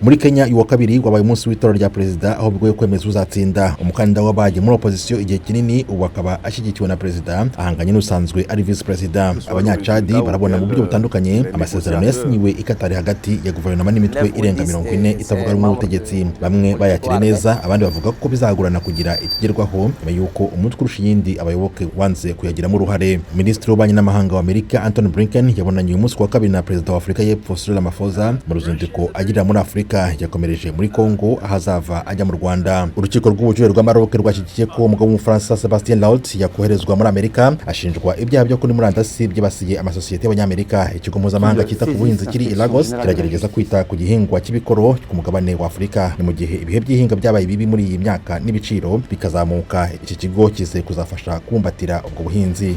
Muri Kenya, uwa kabiri wabaye umunsi w'itora rya perezida, aho bigoye kwemeza uzatsinda. Umukandida wabaye muri opozisiyo igihe kinini, ubu akaba ashyigikiwe na perezida, ahanganye n'usanzwe ari visi perezida. Abanyacadi barabona mu buryo butandukanye amasezerano yasinyiwe i Katari hagati ya guverinoma n'imitwe irenga 40 itavuga rumwe n'ubutegetsi. Bamwe bayakira neza, abandi bavuga ko bizagorana kugira ikigerwaho nyuma y'uko umutwe urusha iyindi abayoboke wanze kuyagiramo uruhare. Minisitiri w'ububanyi n'amahanga wa Amerika, Antony Blinken, yabonanye uyu munsi ku wa kabiri na perezida wa Afurika y'Epfo, Cyril Ramaphosa, mu ruzinduko agirira muri Afurika. Yakomereje muri Congo, aho azava ajya mu Rwanda. Urukiko rw'ubujurire rwa Maroc rwashyigikiye ko umugabo w'Umufaransa Sebastien Raoult yakoherezwa muri Amerika, ashinjwa ibyaha byo kuri murandasi byibasiye amasosiyete y'Abanyamerika. Ikigo mpuzamahanga cyita ku buhinzi kiri i Lagos kiragerageza kwita ku gihingwa cy'ibikoro ku mugabane wa Afurika. Ni mu gihe ibihe by'ihinga byabaye bibi muri iyi myaka n'ibiciro bikazamuka. Iki kigo kizeye kuzafasha kubumbatira ubwo buhinzi.